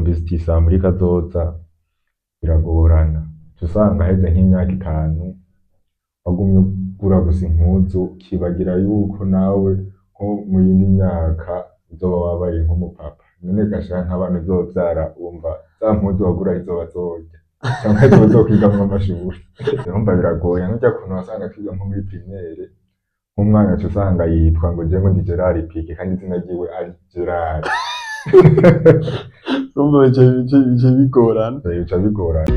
Investisa muri kazoza biragorana, uca usanga haheze nk'imyaka 5 wagumye ugura gusa impuzu, ukibagira yuko nawe nko muyindi myaka uzoba wabaye nk'umupapa. None gasha nk'abana uzovyara wumva za mpuzu wagura arizo bazorya canke arizo bazokwigamwo amashure? Urumva biragoye. Nkurya kuntu wasanga twiga nko muri primaire, nk'umwana uca usanga yitwa ngo jewe ndi Gerard Pique kandi izina ryiwe ari Gerard. Urumva bica bigorana. Bica bigorana.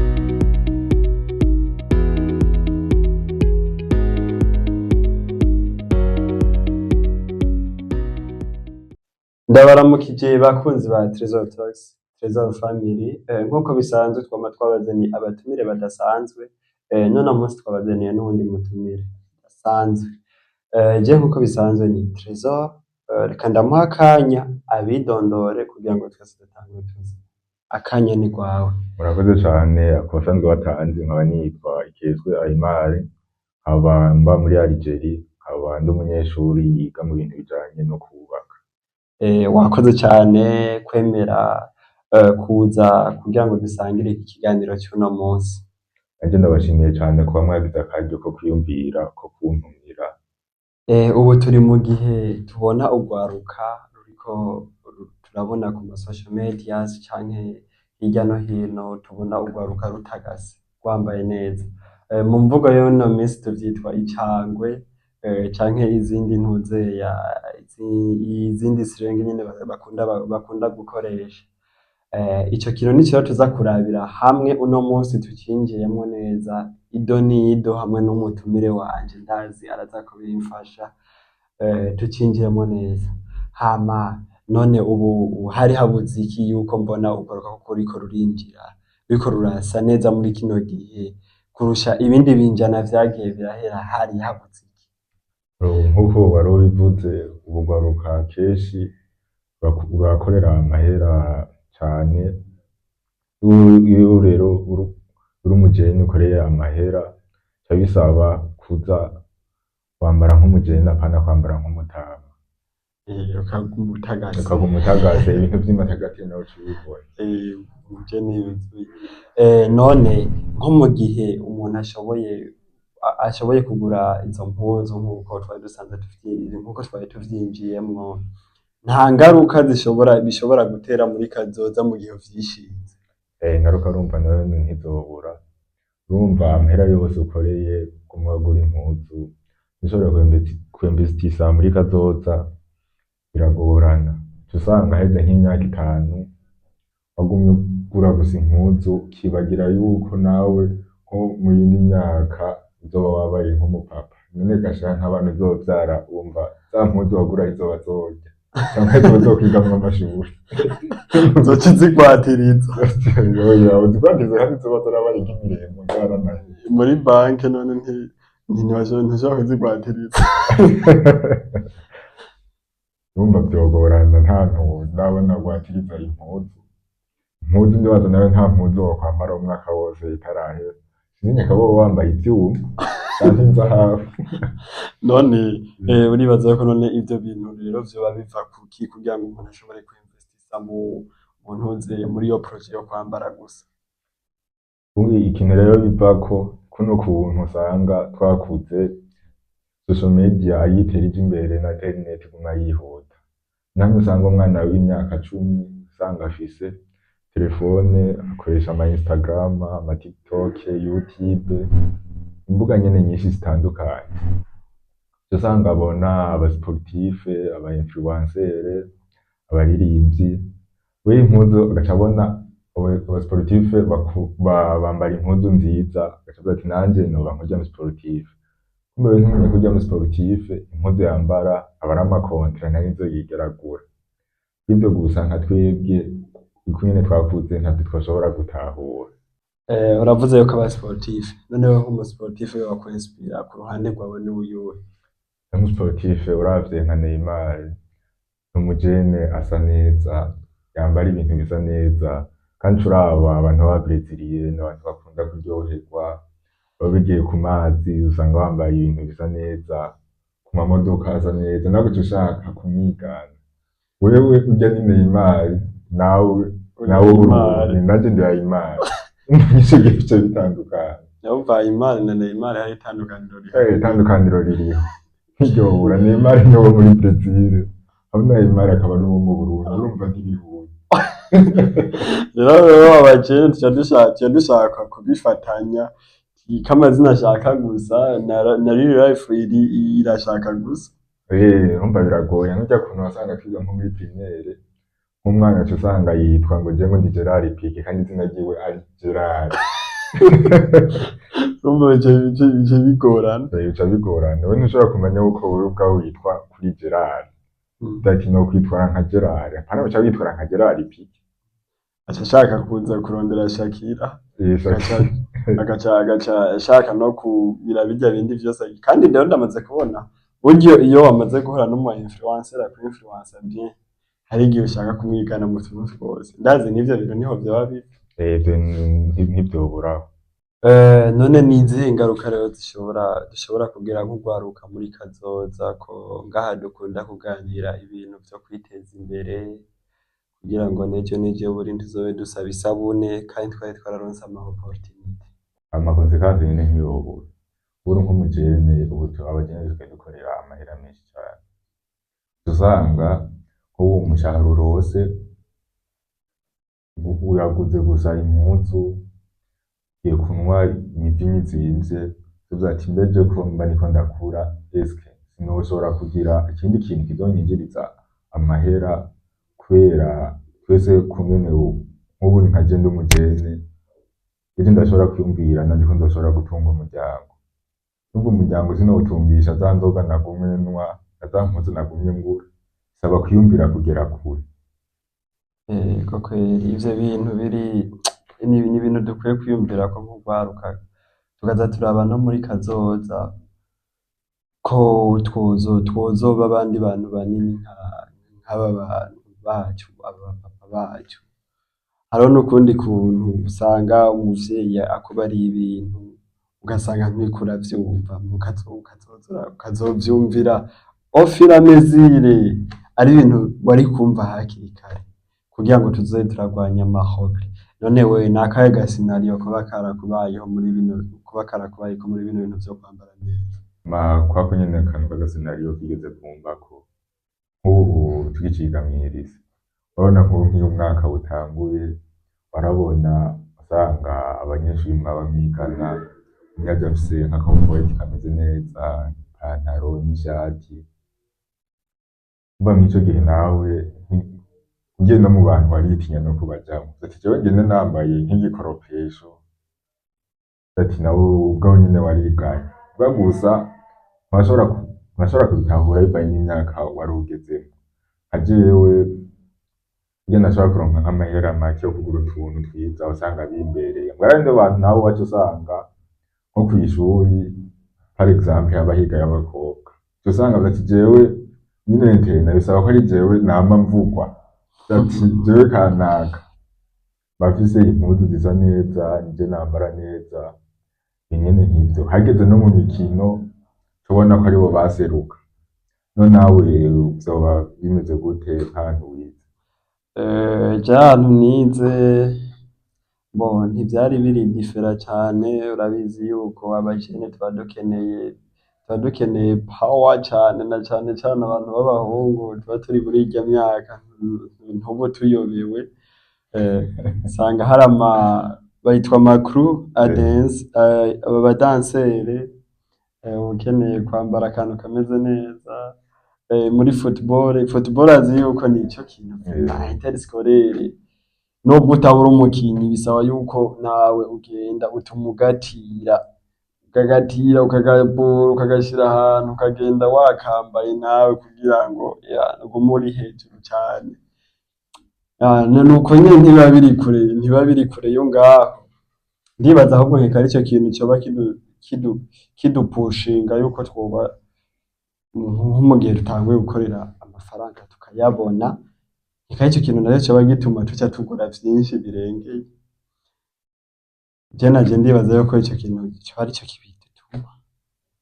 Ndabaramukije bakunzi ba Trésor Talks, Trésor Family. Nk'uko bisanzwe twama twabazaniye abatumire badasanzwe. None munsi twabazaniye n'uwundi mutumire adasanzwe. Je nk'uko bisanzwe ni Trésor. Reka ndamuha akanya abidondore kugira ngo twese dutangure tuzi. Akanya ni rwawe. Murakoze cane. Ku basanzwe batanzi, nkaba nitwa Ikezwe Aimar, nkaba mba muri Algeria, nkaba ndi umunyeshuri yiga mu bintu bijanye no kubaka. Wakoze cane kwemera kuza kugira ngo dusangire iki kiganiro c'uno munsi. Nanje ndabashimiye cane kuba mwagize akaryo ko kwiyumvira ko kuntumira. Ubu turi mu gihe tubona urwaruka ruriko turabona ku ma social medias canke hirya no hino, tubona urwaruka rutagase rwambaye neza. Mu mvugo y'uno minsi tuvyitwa icangwe, canke izindi ntuzeya, izindi slang nyene bakunda gukoresha. Ico kintu nico tuza kurabira hamwe uno munsi, tucinjiyemwo neza ido n'ido hamwe n'umutumire wanje, ndazi araza kubimfasha, tucinjiyemwo neza. Hama none ubu hari habuze iki yuko mbona urwaruka ko ruriko rurinjira, ruriko rurasa neza muri kino gihe kurusha ibindi binjana vyagiye birahera? Hari habuze iki? Nk'uko wari ubivuze, ubu urwaruka kenshi rurakorera amahera cane. Iyo rero uri umujene ukoreye amahera, bica bisaba kuza wambara nk'umujene, apana kwambara nk'umutama. Ukaguma utagase. Ukaguma utagase, ibintu vy'imatagati nawe uca ubibona. Umujene yuzuye. None nko mu gihe umuntu ashoboye kugura izo mpuzu nk'uko twari dusanzwe, nk'uko twari tuvyinjiyemwo, nta ngaruka bishobora gutera muri kazoza mu gihe uvyishinze? Ingaruka urumva nayo ntizobura. Urumva amahera yose ukoreye uguma ugura impuzu, ntushobora kwinvestisa muri kazoza, biragorana. Uca usanga haheze nk'imyaka 5 wagumye ugura gusa impuzu, ukibagira yuko nawe nko muyindi myaka uzoba wabaye nk'umupapa. None gasha nk'abana uzovyara wumva za mpuzu wagura arizo bazorya canke arizo bazokwigamwo amashure? Uzoca uzigwatiriza. Oya, uzigwatiriza kandi zoba zarabaye nk'imirembo zaranahiye. Muri banke none ntushobora kuzigwatiriza? Urumva vyogorana, nta ndabona gwatiriza impuzu. Impuzu ndibaza nawe nta mpuzu wokwambara umwaka wose itarahera. Sinzi nyeka woba wambaye ivyuma canke inzahabu. None uribaza ko none ivyo bintu rero vyoba biva kuki kugira ngo umuntu ashobore kwinvestisa mu ntuze muri iyo projet yo kwambara gusa? Ubu ikintu rero bivako, kuno kuntu usanga twakuze social media ayitera ija imbere na internet iguma yihuta. Namwe usanga umwana w'imyaka 10 usanga afise telefone, akoresha ama Instagram, ama TikTok, YouTube, imbuga nyene nyinshi zitandukanye. Uca usanga abona aba sportif, aba influenceur, abaririmbyi, we impuzu agaca abona aba sportif bambara impuzu nziza, agaca avuga ati nanje noba nkurya mu sportif. Kumbe we ntumenye ko urya mu sportif impuzu yambara aba ari ama contrat, ntarizo yigera agura. Ivyo gusa nka twebwe uko nyene twakuze ntavyo twoshobora gutahura. Uravuze yuko aba sportif, none wewe nk'umu sportif wakwinspira ku ruhande rwawe ni uyuhe? Nk'umu sportif, uravye nka Neymar, ni umujene asa neza, yambara ibintu bisa neza, kandi uraba abantu b'aba Brésilien ni abantu bakunda kuryoherwa, baba bigiye ku mazi, usanga bambaye ibintu bisa neza, ku mamodoka asa neza, nawe ugaca ushaka kumwigana. Wewe urya ni Neymar, nawe Nawe Neymar. uri nanje ndi Neymar. Ico gihe bica bitandukana. Urumva Neymar na Neymar hari itandukaniro rihari. Itandukaniro ririho ntiryobura. Neymar ni uwo muri Brazil, hamwe na Neymar akaba ari uwo mu Burundi, urumva ntibihuye. Rero abajene tuca dushaka kubifatanya ko amazina ashaka gusa na real life iri irashaka gusa. Urumva biragoye, nkurya kuntu wasanga twiga nko muri primaire, nk'umwana aca usanga yitwa ngo je ngo ndi Gerard Pique kandi izina ryiwe ari Gerard. Urumva bica bigorana. Bica bigorana. Wewe ntushobora kumenya yuko wewe ubwawe witwa kuri Gerard. Ati no kwitwara nka Gerard, apana uca witwara nka Gerard Pique. Aca ashaka kuza kurondera Shakira. Agaca ashaka no kugira birya bindi vyose. Kandi rero ndamaze kubona buryo iyo wamaze guhura n'umu influencer aku influencer bien, hari igihe ushaka kumwigana mu tuntu twose. Ndazi n'ivyo bintu niho vyoba biva. Ivyo ntivyoburaho. None ni izihe ngaruka rero zishobora dushobora kugira nk'urwaruka muri kazoza, ko ngaha dukunda kuganira ibintu vyo kwiteza imbere kugira ngo n'ejo n'ejo bundi ntizobe dusaba isabune kandi twari twararonse ama opportunité? Ama conséquences nyene ntiyobura. Uri nk'umujene ubu, abajene dusigaye dukorera amahera menshi cane, usanga nk'ubu umushahara urose uraguze gusa impuzu, ugiye kunywa imivinyu izimvye, uvuze ati mbe je ko mba ndiko ndakura, eske sinoshobora kugira ikindi kintu kizonyinjiriza amahera? Kubera twese kungene nk'ubu nka je ndi umujene, ejo ndashobora kwiyumvira nanje ko nzoshobora gutunga umuryango. Numva umuryango sinowutungisha za nzoga nagumye nywa na za mpuzu nagumye ngura. Bisaba kwiyumvira kugera kure. Ego kweri, ivyo bintu biri ni ibintu dukwiye kwiyumvirako nk'urwaruka, tukaza turaba no muri kazoza ko twozoba abandi bantu banini nk'aba bantu bacu, aba papa bacu. Hariho n'ukundi kuntu usanga umuvyeyi akubariye ibintu, ugasanga nturiko uravyumva, ukazovyumvira au fur et à mesure, ari ibintu wari kumva hakiri kare kugira ngo tuzoze turarwanya ama regrets. None wewe nakahe ga scénario koba karakubayeho muri bino, kuba karakubayeko muri bino bintu vyo kwambara neza? Ma kwako nyene akantu k'aga scénario kigeze kumbako, nk'ubu tukiciga mw'irisi, urabona nk'ubu nk'iyo umwaka utanguye, warabona usanga abanyeshuri mwaba mwigana umwe aje afise nk'akakoboyi kameze neza, ipantaro n'ishati. Umva mw'ico gihe nawe ugiye no mu bantu waritinya no kubajamwo, ati jewe ngende nambaye nk'igikoropesho, ati nawe ubwawe nyene wariganye. Muga gusa ntibashobora kubitahura bivanye n'imyaka wari ugezemwo. Nka jewe iyo nashobora kuronka nk'amahera make yo kugura utuntu twiza, wasanga bimbereye. Muga hariho abantu nabo waca usanga nko kw'ishuri, par exemple haba higayo abakobwa, uca usanga ati jewe nyene internat bisaba ko ari jewe nama mvugwa, ati jewe kanaka mba mfise impuzu zisa neza, nije nambara neza, nyene nk'ivyo. Hageze no mu mikino tubona ko aribo baseruka. None nawe vyoba bimeze gute nk'ahantu wize? Je ahantu nize, bon, ntivyari biri différent cane. Urabizi yuko abajene tuba dukeneye power cane, na cane cane abantu b'abahungu tuba turi muri irya myaka, ntuba tuyobewe. Usanga hari ama bayitwa ama crew a dance, aba badansere, ukeneye kwambara akantu kameze neza. Muri football azi yuko nico kintu interscolaire, nubwo utabura umukinyi, bisaba yuko nawe ugenda utuma ugatira, ukagatira, ukagabura, ukagashira ahantu, ukagenda wakambaye nawe kugira ngo ugume uri hejuru cane. Nuko nyene ntibiba biri kure yo ngaho. Ndibaza ahubwo nkeka arico kintu coba kidupushinga yuko twoba nko mu gihe dutanguye gukorera amafaranga tukayabona, eka arico kintu naco coba gituma tuca tugura vyinshi birengeye. Je naje ndibaza yuko ico kintu coba arico kibidutuma.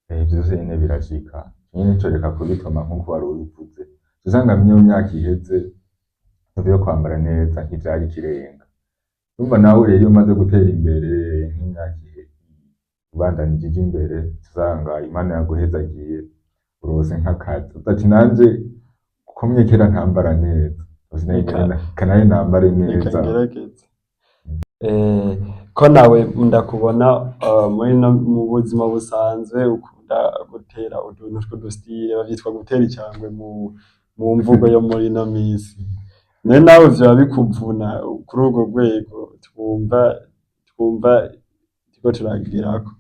Vyose nyene birashika, nyene nicoreka kubituma nkuko wari ubivuze, usanga mwiyo myaka iheze. Ivyo kwambara neza ntivyari ikirenga. Urumva nawe rero iyo umaze gutera imbere nk'imyaka ubandanije ija imbere, usanga Imana yaguhezagiye, uronse nk'akazi. Uvuga ati nanje ko mwe kera ntambara neza, reka nanje nambare Reka neza. ngerageze. Ko nawe ndakubona muri no mu buzima busanzwe ukunda gutera utuntu tw'udusitire, bavyitwa gutera icangwe mu mvugo yo muri ino misi. None nawe vyoba bikuvuna kuri urwo rwego twumva turiko turagerako?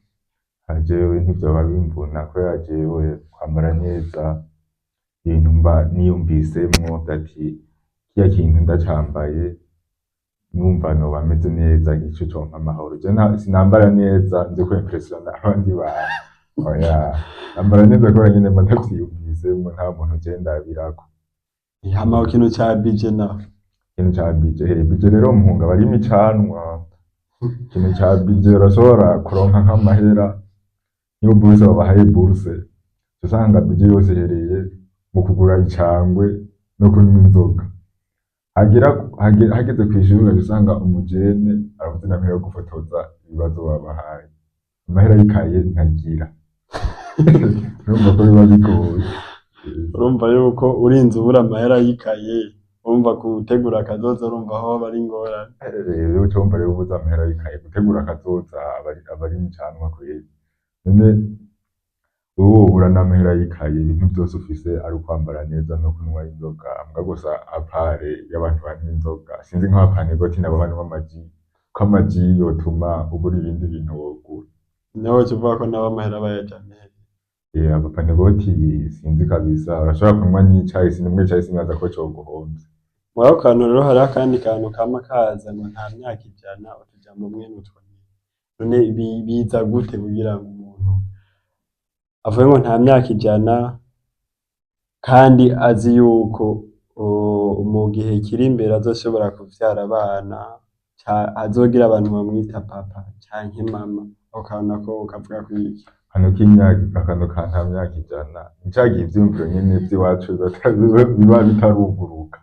Jewe ntivyoba bimvuna kubera jewe kwambara neza ibintu mba niyumvisemwo ati kirya kintu ndacambaye numva noba meze neza, nico compa amahoro. Je sinambara neza nze ku impressiona abandi bantu, oya, nambara neza kubera nyene mba ndavyiyumvisemwo, nta muntu je ndabirako. Hama ku kintu ca budget naho? Ikintu ca budget, budget rero muhunga aba ari imicanwa. Ikintu ca budget urashobora kuronka nk'amahera, niyo bourse babahaye bourse, usanga budget yose ihereye mu kugura icangwe no kunywa inzoga. Hageze kw'ishure ugaca usanga umujene arabuze n'amahera yo gufotoza ibibazo babahaye, amahera y'ikaye ntagira. Urumva ko biba bigoye. Urumva yuko urinze ubura amahera y'ikaye, urumva gutegura akazoza urumva aho aba ari ingorane. Rero uca wumva rero ubuze amahera y'ikaye, gutegura akazoza aba ari imicanwa kweri. None wewe wobura n'amahera y'ikaye, ibintu vyose ufise ari ukwambara neza no kunywa inzoga, mbwa gusa à part y'abantu banywa inzoga, sinzi nk'abapanegoti nabo banywa amaji, ko amaji yotuma ubura ibindi bintu wogura. Nawe uca uvuga ko nabo amahera bayajana hehe? Abapanegoti sinzi kabisa, urashobora kunywa n'icayi, sinimwe icayi sinibaza ko coguhomvya. Muri ako kantu rero hariho akandi kantu kama kaza ngo nta myaka 100, utujambo mwene utwo nyene. None biza gute kugira ngo umuntu avuge ngo nta myaka 100 kandi azi yuko mu gihe kiri imbere azoshobora kuvyara abana, azogira abantu bamwita papa canke mama? Ako kantu nako ukavuga kwiki? Akantu k'imyaka, akantu ka nta myaka 100, ni ca gihe ivyiyumviro nyene vy'iwacu biba bitaruguruka.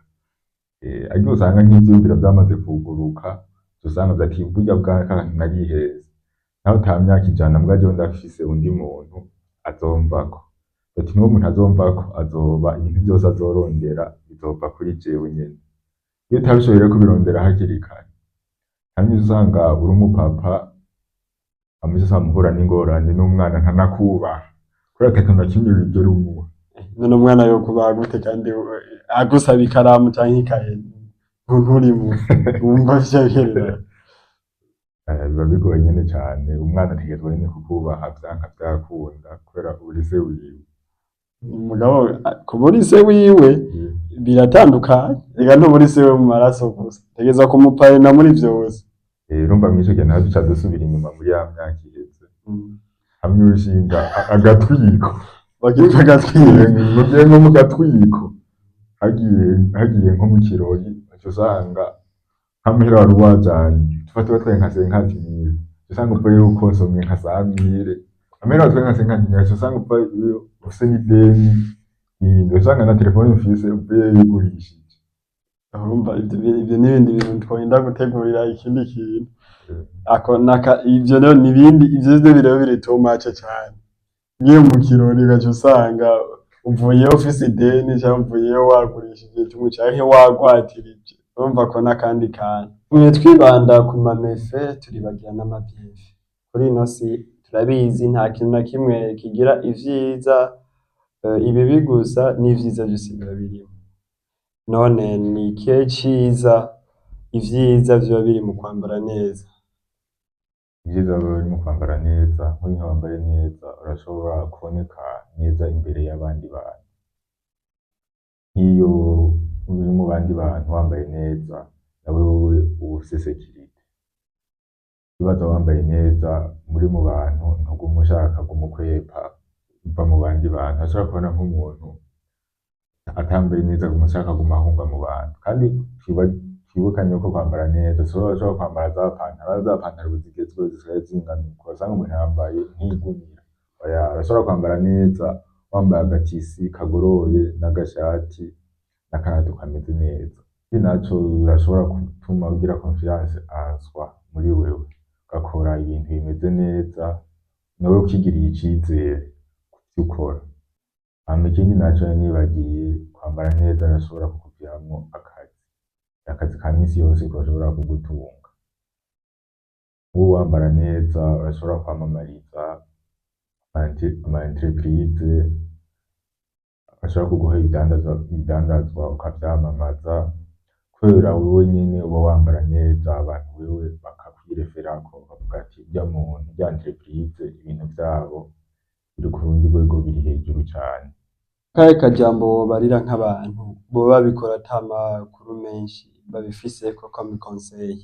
Ariko usanga nk'ivyiyumviro vyamaze kuguruka, usanga uvuze ati burya bwa kantu nariheze, naho ata myaka 100 mbwa jewe ndafise undi muntu azomvako. Ati n'uwo muntu azomvako azoba ibintu vyose azorondera bizova kuri jewe nyene. Iyo utabishoboye rero kubirondera hakiri kare, hamwe usanga uri umupapa, hamwe usanga uhura n'ingorane n'umwana ntanakubaha, kubera ata kintu na kimwe wigera umuha. None umwana yokubaha gute kandi agusaba ikaramu canke ikaye nturimuhe? Wumva bica biherera? Biba bigoye nyene cane, umwana ategerezwa nyene kukubaha vyanka vyakunda, kubera uri se wiwe. Mugabo kuba uri se wiwe biratandukanye, reka ntuba uri se we mu maraso gusa, utegerezwa kumuparena muri vyose. Urumva mw'ico gihe naho duca dusubira inyuma muri ya myaka iheze, hamwe wishinga agatwiko. Bakitwa agatwiko. Mugiye nko mu gatwiko, hagiye nko mu kirori, uca usanga nk'amahera wari wajanye, tufate watwaye nka 50 000, uca usanga uvuyeyo ukonsomye nka 100 000, amahera watwaye nka 50 000, uca usanga uvuyeyo ufise n'ideni, usanga na telefone ufise uvuyeyo uyigurishije. Urumva ivyo n'ibindi bintu tworinda gutegurira ikindi kintu. Ako naka ivyo rero nibindi, ivyo vyo biraba biri too much cane. Ugiye mu kirori ugaca usanga uvuyeyo ufise ideni canke uvuyeyo wagurishije tumwe canke wagwatirije, urumva ko n'akandi kantu. Tumwe twibanda ku ma méfaits, turibagira n'ama bienfaits. Kuri ino si turabizi nta kintu na kimwe kigira ivyiza ibibi gusa, n'ivyiza vyose biba birimwo. None ni ikihe ciza, ivyiza vyoba biri mu kwambara neza? Ivyiza biba biri mu kwambara neza, nk'iyo wambaye neza urashobora kuboneka neza imbere y'abandi bantu. Nk'iyo uri mu bandi bantu wambaye neza, na wewe uba ufise sécurité. Ibaze wambaye neza muri mu bantu, ntuguma ushaka kumukwepa uva mu bandi bantu. Urashobora kubona nk'umuntu atambaye neza aguma ashaka kuguma ahunga mu bantu. Kandi twibukanye ko kwambara neza, urashobora kwambara za pantaro, za pantaro ubu zigezweho zisigaye zingana uko, ugasanga umuntu yambaye nk'igunira. Oya, urashobora kwambara neza wambaye agatisi kagoroye n'agashati n'akarato kameze neza. Ikindi naco, birashobora gutuma ugira confiance en soi muri wewe, ugakora ibintu bimeze neza, nawe ukigirira icizere kuvyo ukora. Hama ikindi naco nari nibagiye, kwambara neza birashobora kukuviramwo akazi ka misi yose gashobora kugutunga. Nk'ubu wambara neza urashobora kwamamariza ama entreprise, bashobora kuguha ibidandazwa ukavyamamaza, kubera wewe nyene uba wambara neza, abantu wewe bakakwireferako, bakavuga ati: "Urya muntu, irya entreprise, ibintu vyabo biri kurundi rwego, biri hejuru cane." Akahe kajambo wobarira nk'abantu boba babikora ata makuru menshi babifiseko comme conseil?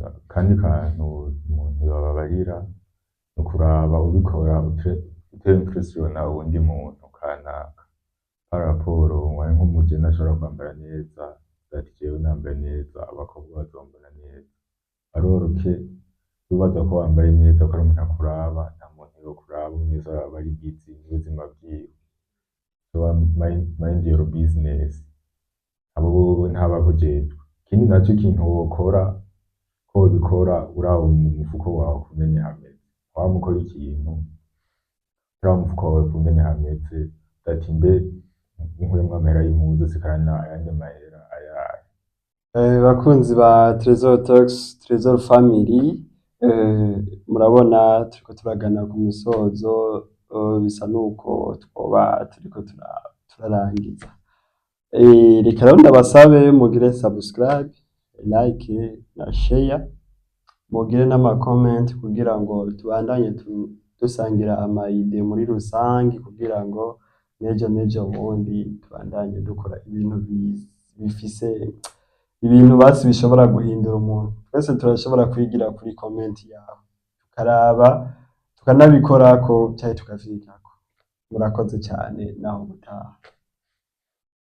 Akandi kantu umuntu yobabarira ni ukuraba ubikora utempressiona uwundi muntu kanaka par rapport nk'umujene ashobora kwambara neza, ati: "Jewe nambaye neza abakobwa bazombona neza." Alors que wibaza ko wambaye neza ko ari umuntu akuraba, nta muntu yokuraba, umwe wese aba ari busy n'ubuzima bwiwe. So mind your business, abo bobo ntabakujejwe. Ikindi naco, ikintu wokora, ko wobikora uraba mu mufuko wawe ukungene hameze, wama ukora ikintu uraba umufuko wawe ukungene hameze, ati: "Mbe nkuyemwo amahera y'impuzu nsigarana ayandi mahera ayahe?" Bakunzi ba Tresor Talks, Tresor Family, murabona turiko turagana ku musozo, bisa nuko twoba turiko turarangiza. Reka rero ndabasabe mugire subscribe, like na share, mugire n'ama comment kugira ngo tubandanye dusangira ama idées muri rusangi, kugira ngo n'ejo n'ejo bundi tubandanye dukora ibintu bifise ibintu basi bishobora guhindura umuntu. Twese turashobora kwigira kuri comment yawe, tukaraba, tukanabikorako canke tukavyigako. Murakoze cane, naho ubutaha.